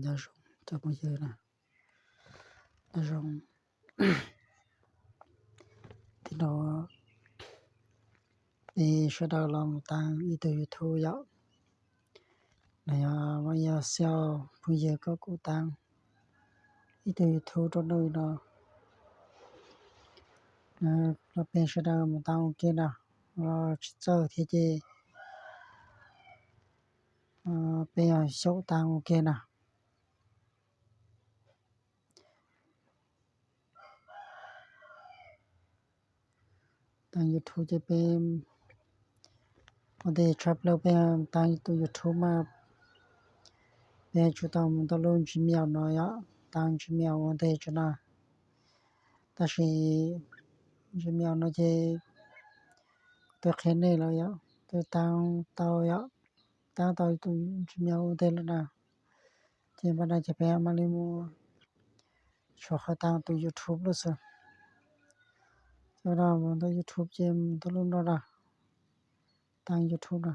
Nyob zoo cov phooj ywg na, nyob zoo. Tib no peb sawv daws los mus taab ib tug YouTube yom. No yog muaj ib yog xyov phooj ywg kom kuv taab ib tug YouTube rau nws no. Los peb sawv daws mus taab ua ke na, los tsis txawj thiab ces peb yog xyaum taab ua ke na. Taab YouTube ces peb ua ntej tshaj plaws peb taab tus YouTube mas peb tsum tau mus tau lub Gmail no yom, taab Gmail ua ntej tso na. Tab sis Gmail no ces kuv twb qhia nej lawm yom, twb taab tau yom, taab tau tus Gmail ua ntej lawm na. Ces npaj no ces peb mam li mus sau qhov taab tus YouTube lawm xwb. Ces no mus ntawm YouTube ces mus ntawm lub no na, taab YouTube na.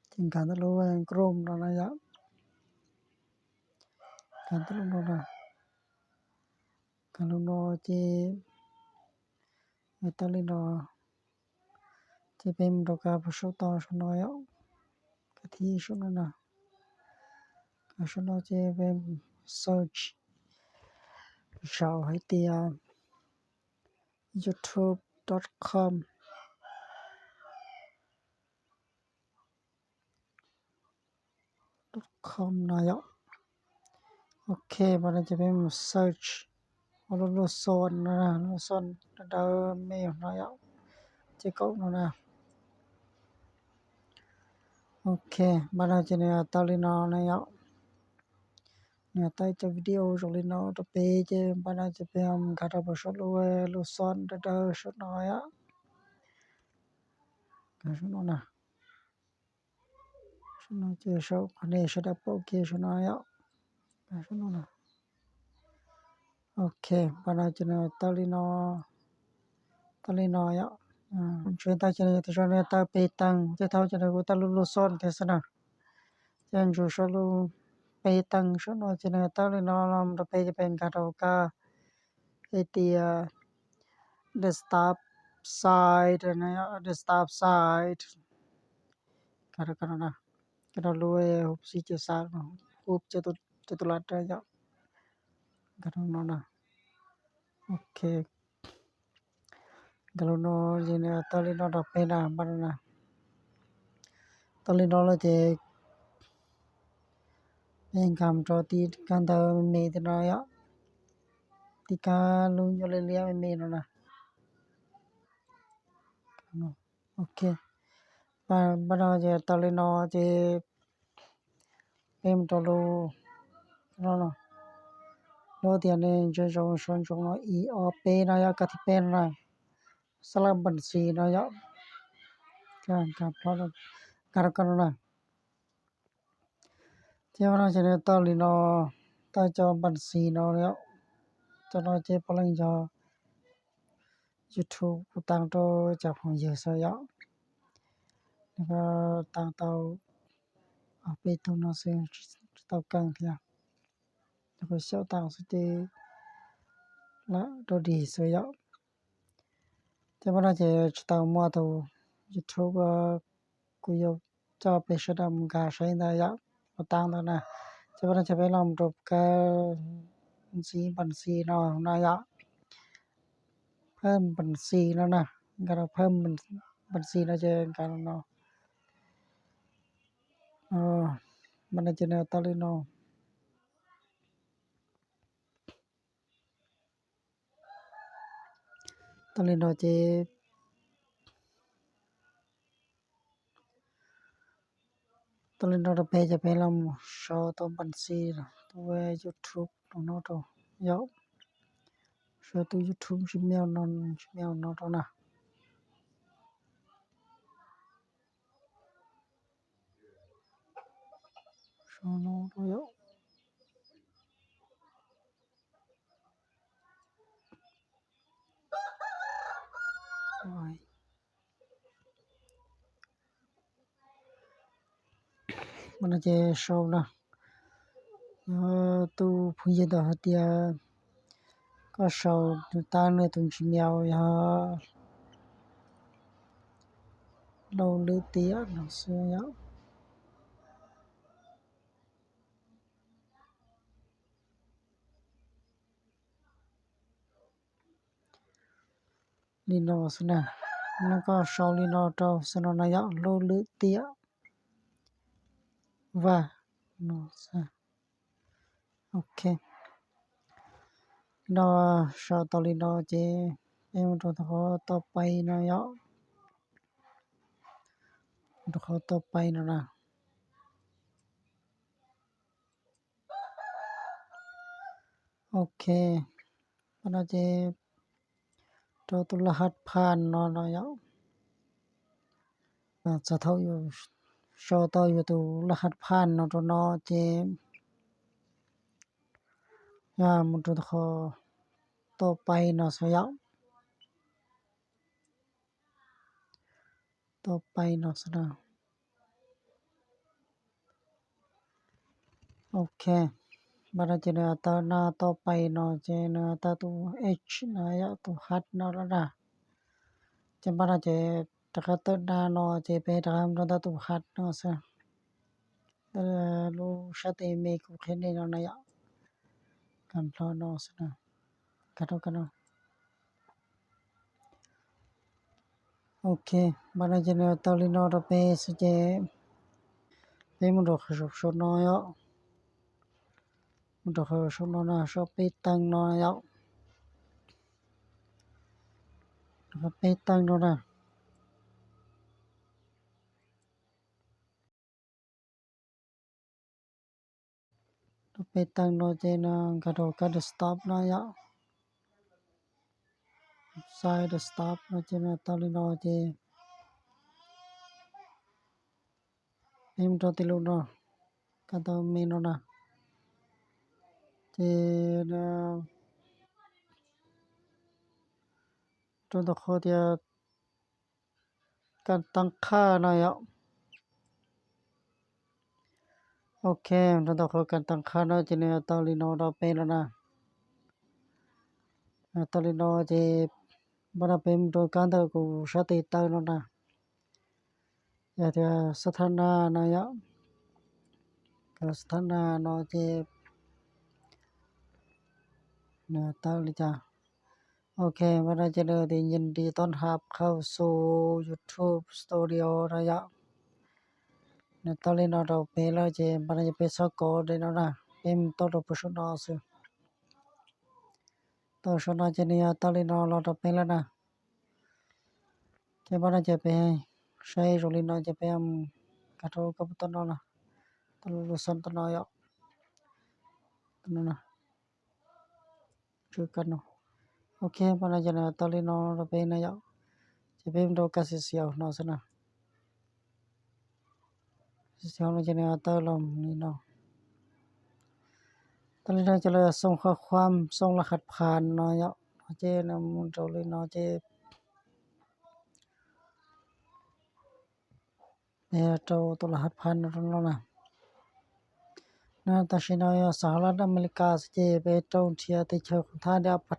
Ces nkag ntawm lub Chrome no na yom. Nkag ntawm lub no na. Nkag lub no ces tawm li no. Ces peb mus rau kab puag saum toj saum no yom. Kab thib saum no na. Kab saum no ces peb search, sau hais tias youtube dot com. Com no yom. Ok, npaj no ces peb mus search ua lub lub xom no na, lub xom dawb dawb me no yom, ces kaum no na. Ok, npaj no ces nws tawm li no na yom. Nws tawm cov video zoo li no rau peb ces npaj no ces peb nkag rau puag saum lub lub xom dawb dawb saum no yom. Saum no na. Saum no ces saum qhov nej sawv daws pom kiag saum no yom. Saum no na. Ok, npaj no ces nws tawm li no, tawm li no yom. Ntsis ntawd ces nws tawm peb teev, tej thaum ces nws kuj tawm lub lub xom thiab xwb na. Ces ntsis saum lub peb teev saum no ces nws tawm li no los rau peb ces peb nkag rau kab hais tias desktop site, desktop site. Nkag rau kab no na, kab no lub hub xib cawv xav no, hub cov tus lam rau yom. Nkag rau no na. Ok. Nkag lub no ces nws tawm li no rau peb na, npaj no na. Tawm li no lawm ces peb nkag mus rau tim kab ntawv me me tim no yom, tim kab lub nyuag liab liab me me no na. Ok, npaj no ces tawm li no ces peb mus rau lub no, lub tias nej ntsia zoo saum ntsoov no ib ob peb no yom, kab thib peb no na, xab laj npas xis no yom. Nkag rau kab no na. Ces no ces nws tawm li no, tawm cov npas xis no yom. Cov no ces puav leej yog YouTube kuv taag rau cov phooj ywg xwb yom. Nws kuj taag tau ob peb tug no xwb, tsis tau keej thiab. Nws kuj xyaum taag xwb ces lam rau dig xwb yom. Ces npaj no ces tsis tau muaj tus YouTube kuv yuav coj peb sawv daws mus nkag saib ntawd yom, mus taag ntawd na. Ces npaj no ces peb los rau kab ntxiv npas xis no no yom. Phaj npas xis no na, nkag rau phaj npas xis no ces nkag no. Npaj no ces nws tawm li no. Tawm li no ces, tawm li no rau peb ces peb los mus sau tus npas xis, tus YouTube no rau yom. Sau tus YouTube Gmail no, Gmail no rau na. Sau no rau yom. Npaj no ces sau na, Yog tus phooj ywg ntawd hais tias koj sau nws tab nws tus Gmail yog Lauj Lwm Tiam no xwb yom. Li no xwb na, no koj sau li no rau xwb no na yom, Lauj Lwm Tiam Vaj no xwb. Ok, no sau tau li no ces peb mus rau qhov tau pais no yom, rau qhov tau pais no na. Ok, no ces rau tus laj haj phaj no no yom. Txog thaum yus sau tau yus tus laj haj phaj no rau no ces yog mus rau qhov tau pais no xwb yom. Tau pais no xwb na. Ok, npaj no ces nws tau na, tau pais no ces nws tau tus H no yom, tus H no lawm na. Ces npaj no ces rov qab tawm na no ces peb rov qab mus rau ntawm tus H no xwb. Lub sab tes me kuv qhia nej no na yom, kab nplog no xwb na, kab rau kab no. Ok, npaj no ces nws tau li no rau peb xwb ces peb mus rau qhov saum no yom. Mus rau qhov saum no na, saum peb teeg no yom. Rau qhov peb teeg no na. Rau peb teeg no ces no nkag rau kab desktop no yom. Xaiv desktop no ces nws tau li no ces peb mus rau tej lus no, kab tau me no na. Ces rau ntawm qhov tias kas tas qhaj no yom. Ok, rau ntawm qhov kas tas qhaj no ces nws tau li no rau peb no na. Tau li no ces npaj no peb mus rau kab ntawm kuv sab tes taw no na. Yog tias xab thab na no yom, xab thab na no ces nws tau li cas. Ok, npaj no ces nws tias ยินดีต้อนรับเข้าสู่ YouTube Studio no yom. Nws tau li no rau peb lawm ces npaj no ces peb txhob kov daim no na, peb mus tau rau puag saum no xwb. Tau saum no ces nws yog tau li no los rau peb lawm na. Ces npaj no ces peb saib zoo li no ces peb nkag rau kab puag tom no na, tau lub lub xov tom no yom. Tsw kab no. Ok, npaj no ces nws tau li no rau peb na yom. Ces peb mus rau kab xim xyaum no xwb na. Xim xyaum no ces nws tau los li no. Tau li no ces lawv xoo qhov khuam, xoo laj haj phaj no yom. No ces nws mus rau li no ces rau tus laj haj phaj no rau no na. Na tam sim no yog សហរដ្ឋអាមេរិក xwb ces peb rau nrhiav teb chaws khoom thab, ปร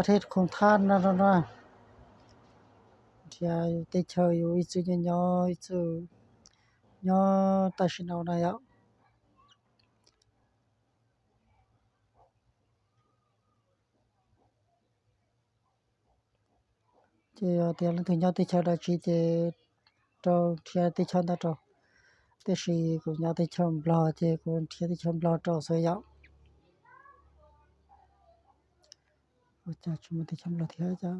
ะเทศ khoom thab no rau no. Nrhiav yus teb chaws yus ib txwm nyob, nyob ib txwm nyob tam sim no na yom. Ces yog tias leej twg nyob teb chaws dab tsi ces rau nrhiav teb chaws ntawd rau. Tiam sis kuv nyob teb chaws Nplog ces kuv nrhiav teb chaws Nplog rau xwb yom. Ua cas tsis muaj teb chaws Nplog thiab cas?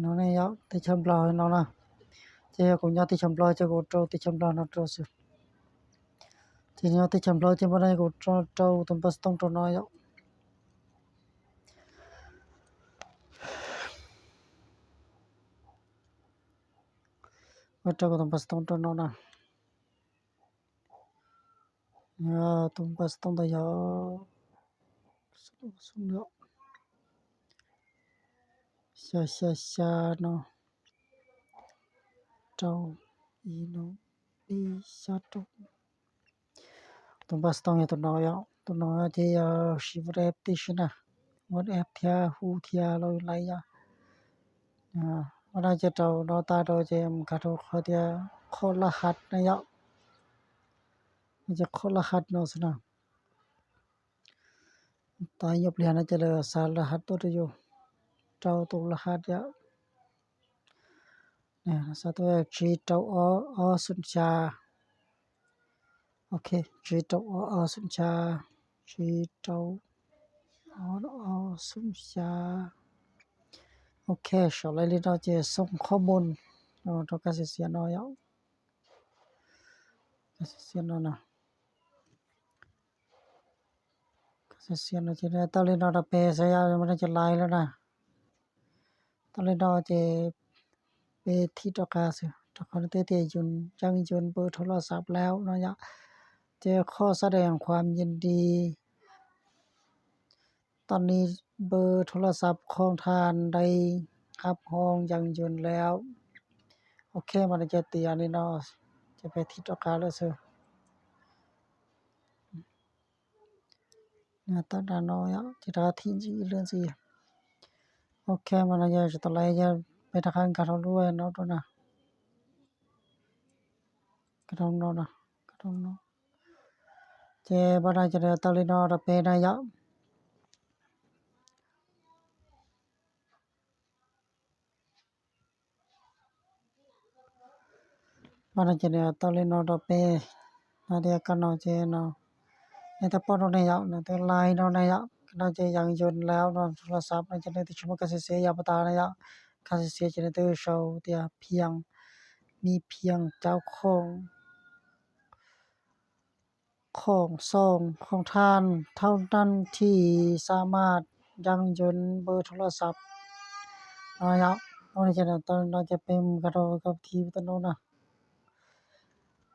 No ne yom, teb chaws Nplog no na. Ces yog kuv nyob teb chaws Nplog ces kuv rau teb chaws Nplog no rau xwb. Ces nyob teb chaws Nplog ces npaj no kuv rau tus npawb xov tooj rau no yom. Kuv rau kuv tus npawb xov tooj rau no na. Tus npawb xov tooj ntawd yog xya Xya xya xya no, rau ib no, ib xya rau. Tus npaj xov tooj yog tus no yom, tus no ces yog siv WhatsApp tib si na, WhatsApp thiab hu thiab los lais yom. Ua no ces rau no tag rau ces mus nkag rau qhov tias qhov laj hat na yom. Ces qhov laj hat no xwb na. Tos ib nyuag pliag no ces lawv xa laj hat tuaj rau yus, rau tus laj hat yom. Xa tuaj tsib rau ob ob xoom xya. Ok, tsib rau ob ob xoom xya, tsib rau ob ob xoom xya. Ok, sau lais li no ces xoo qhob mus rau kab xiav xiav no yom. Kab xiav xiav no na. Kab xiav xiav no ces tau li no rau peb xwb yom, no ces lais lawm na. Tau li no ces peb thim rov qab xwb, rau qhov no twb tias ยืน ยังยืนเบอร์โทรศัพท์แล้ว no yom. Ces ขอแสดงความยินดี ตอนนี้เบอร์โทรศัพท์ของท่านได้รับการยืนยันแล้ว Ok, mas no ces tias li no, ces peb thim rov qab lawm xwb. Tam sim no yom, ces rov qab thim ntxiv ib lwm ntxiv. Ok, mas no yog tsis tau lais, yog peb rov qab nkag rau lub no rau na. Nkag rau no na, nkag rau no. Ces pab no ces nws tau li no rau peb na yom. Pab no ces nws tau li no rau peb. Hais tias koj no ces no, nej twb pom no ne yom, nws twb lais no ne yom, no ces ยืนยันแล้ว no, โทรศัพท์ no ces nws twb tsis muaj kab xiav xiav yom, pas tas na yom. Kab xiav xiav ces nws twb sau tias เพียง มีเพียงเจ้าของ ของซอง ของท่าน เท่านั้นที่สามารถ ยังยืนเบอร์โทรศัพท์ no yom. No ces tau li no ces peb mus nkag rau kab thib tam no na.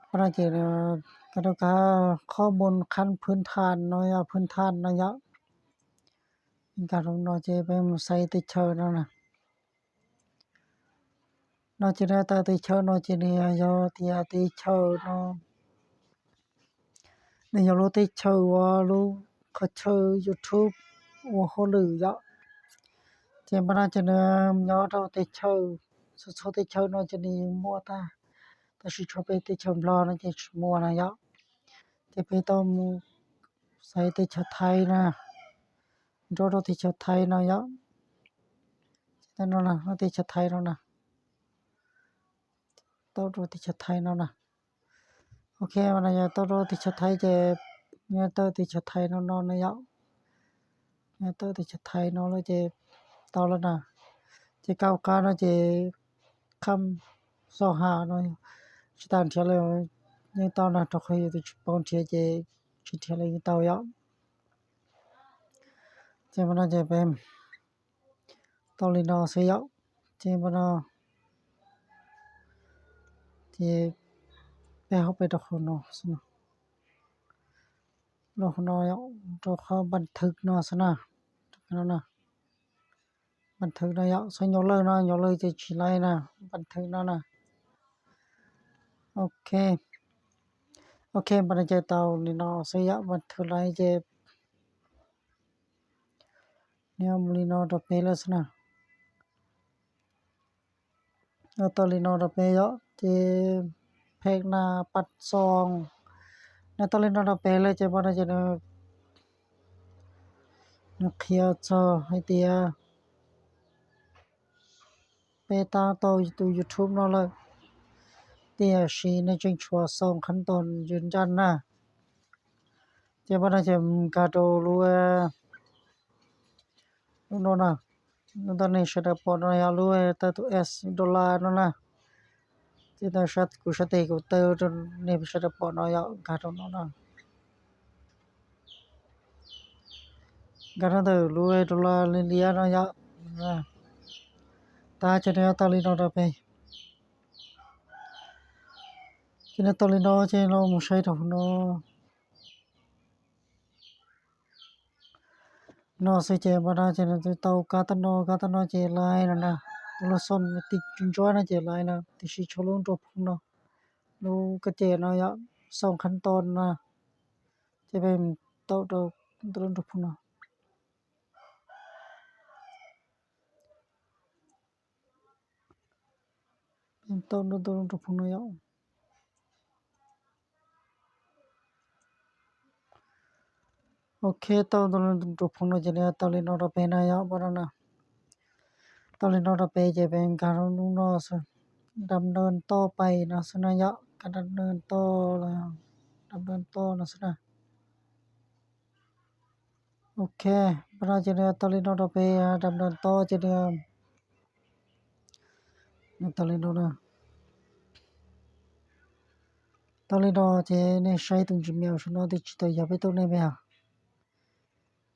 Pab no ces nkag rau kab ข้อมูลขั้นพื้นฐาน no yom, พื้นฐาน no yom. Nkag rau no ces peb mus xaiv teb chaws no na. No ces nws tau teb chaws no ces nws yog tias teb chaws no, nws yog lub teb chaws uas lub qhov chaw YouTube ua hauj lwm yom. Ces pab no ces nws nyob rau teb chaws, txhua txhua teb chaws no ces nws yeej muaj tag, tab sis tshuav peb teb chaws Nplog no ces tsis muaj na yom. Ces peb tau mus xaiv teb chaws Thaib na, nrau rau teb chaws Thaib no yom. Ces no na, teb chaws Thaib no na, tau rau teb chaws Thaib no na. Ok, mas no yog tau rau teb chaws Thaib ces, nyob tau teb chaws Thaib no no na yom. Nyob tau teb chaws Thaib no lawm ces tau lawm na. Ces kab qab no ces kham xo ha no, tsis tas nrhiav lawm yeej tau na, rau qhov yus twb tsis paub nrhiav ces tsis nrhiav lawm yeej tau yom. Ces mas no ces peb tau li no xwb yom. Ces mas no ces peb hauv peb rau qhov no xwb no, rau qhov no yom, rau qhov บันทึก no xwb na. Rau qhov no na, บันทึก no yom, xav nyuam lawm no, nyuam lawm ces tsis laib na, บันทึก no na. Ok, ok, mas no ces tau li no xwb yom, บันทึก laib ces nws mus li no rau peb lawm xwb na. Nws tau li no rau peb yom, ces พัฒนาบัตรซอง nws tau li no rau peb lawm ces pab no ces nws qhia txog hais tias peb tab tom tus YouTube no lawm, tiam sis nws tseem tshuav สองขั้นตอนยืนยัน na. Ces pab no ces nkag rau lub, lub no na, lub ntawm nej sawv daws pom no yog lub tawm tus S dollar no na. Ces tau kuv sab tes kuv taw rau nej sawv daws pom no yom, nkag rau no na. Nkag rau ntawm lub dollar liab liab no yom. Tab ces nws tau li no rau peb. Ces nws tau li no ces los mus saib rau hauv no. No xwb ces npaj no ces nws twb tau kab tag no, kab tag no ces laiv no na, tus lub xoo tib ntsuab ntsuab no ces laiv no, tiam sis tshuav lub nruas phoov no, lub kab ces no yom, xoo qhab to no, ces peb mus tau rau tus lub nruas phoov no. Peb tau tus lub nruas phoov no yom. Ok, tau tus lub nruas phoov no ces nws tau li no rau peb na yom, pab no na. Tau li no rau peb ces peb nkag lub no xwb, dam ntawm toj pais no xwb na yom, nkag dam ntawm toj, dam ntawm toj no xwb na. Ok, pab no ces nws tau li no rau peb, dam ntawm toj ces nws tau li no na. Tau li no ces nej saib tus Gmail saum no twb tsis tau yog peb tus nej peb os.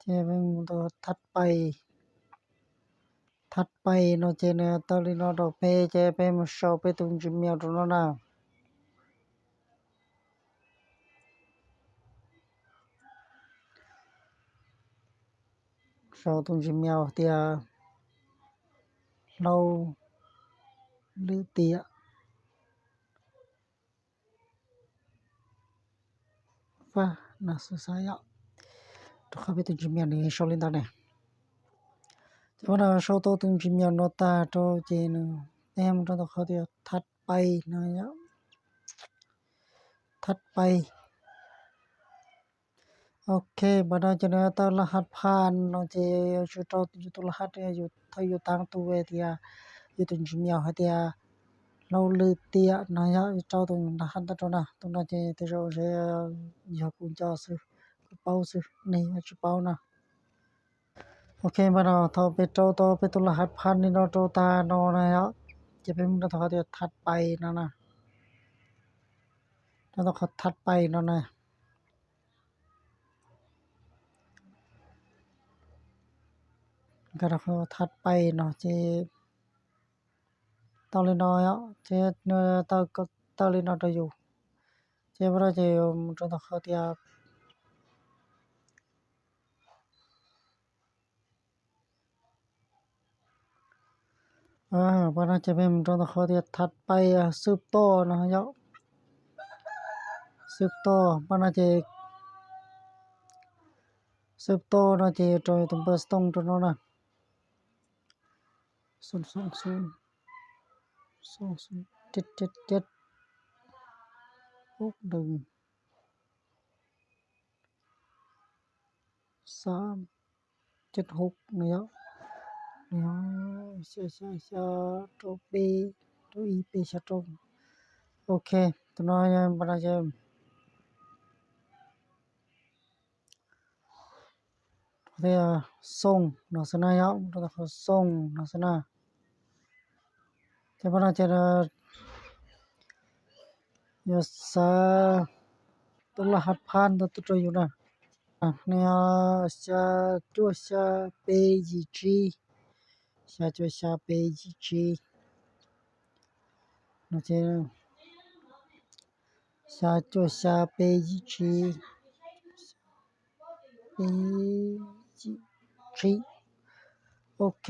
Ces peb mus tau thab pais, thab pais no ces nws tau li no rau peb ces peb mus sau peb tus Gmail rau no na. Sau tus Gmail tias Hlau Lwm Tiam Fab no xwb xwb yom. Rau qhov peb tus Gmail nws sau li ntawd ne. Ces pab no sau tau tus Gmail no tag rau ces nws, peb mus rau ntawm qhov tias thab pais no yom, thab pais. Ok, pab no ces nws tau laj haj phan no ces yuav tsum rau yus tus laj haj, yus thaum yus taab tus tias yus tus Gmail hais tias Hlau Lwm Tiam no yog rau tus laj haj ntawd rau na. Tus no ces tej zaum yog kuv nco xwb, kuv paub xwb, nej yuav tsis paub na. Ok, pab no thaum peb rau tau peb tus laj haj phan li no rau tag no na yom, ces peb mus rau qhov tias thab pais no na, rau qhov thab pais no na. Nkag rau qhov thab pais no ces tau li no yom, ces nws tau li no rau yus. Ces pab no ces mus rau ntawm qhov tias pab no ces peb mus rau ntawm qhov tias thab pais xwb toj no yom, xwb toj. Pab no ces xwb toj no ces rau tus npawb xov tooj rau no na. Xoom xoom xoom, xoom xoom, ceb ceb ceb, ub đừng, xya ceb hub no yom, xya xya xya rau peb, rau ib peb xya rau. Ok, tus no pab no ces qhov tias xoom no xwb na yom, rau qhov xoom no xwb na. Ces pab no ces yuav xa tus laj haj phan ntawd tuaj rau yus na. Nws yog xya cuaj xya peb yim tsib, xya cuaj xya peb yim tsib no ces xya cuaj xya peb yim tsib, peb yim tsib. Ok,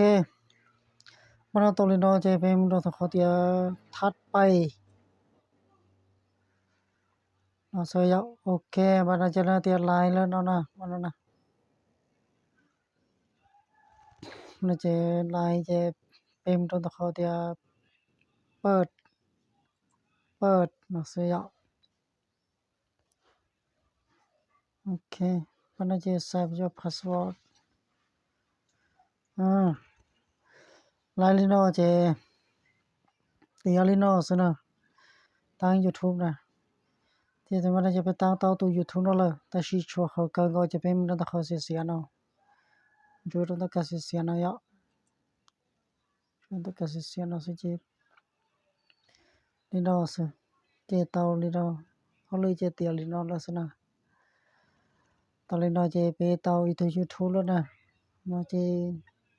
pab no tau li no ces peb mus rau qhov tias thab pais no xwb yom. Ok, pab no ces no tias laiv lawm no na, pab no na. No ces laiv ces peb mus rau ntawm qhov tias pawj, pawj no xwb yom. Ok, pab no ces save your password. Laiv li no ces tiav li no xwb na, taab YouTube na. Ces pab no ces peb taab tau tus YouTube no lawm, tab sis tshuav qhov kawg nkaus ces peb mus rau ntawm qhov xiav xiav no, ntsuab rau ntawm kab xiav xiav no yom. Ntawm kab xiav xiav no xwb ces li no xwb, ces tau li no, hauj lwm ces tiav li no lawm xwb na. Tau li no ces peb tau ib tug YouTube lawm na. No ces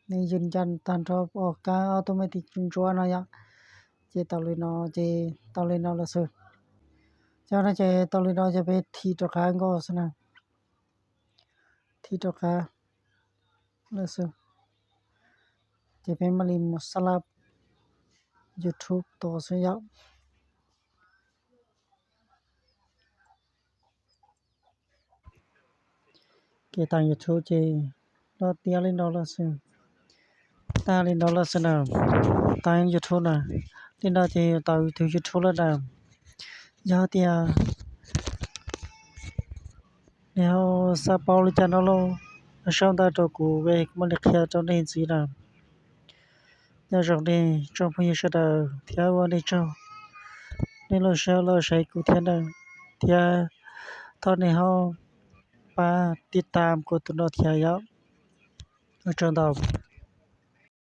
nws yws ncas tag nrho os, kab automatic ntsuab no yom. Ces tau li no ces tau li no lawm xwb. Ces no ces tau li no ces peb thim rov qab nkaus xwb na. Thim rov qab. lawm xwb. Ces peb mam li mus xab lab YouTube tua xwb yom. Kev taag YouTube ces loj tiab li no lawm xwb. Tag li no lawm xwb na. Taag YouTube na, li no ces tau tus YouTube lawm na. Yog tias nej ho xav paub li cas no los sau ntawv rau kuv, kuv mam li qhia rau nej ntxiv na. Nyob zoo nej tsoom phooj ywg sawv daws thiab ua nej tsaug, nej los saib los saib kuv thiab na, thiab thov nej ho pab tij tam kuv tus no thiab yom. Ua tsaug ntau.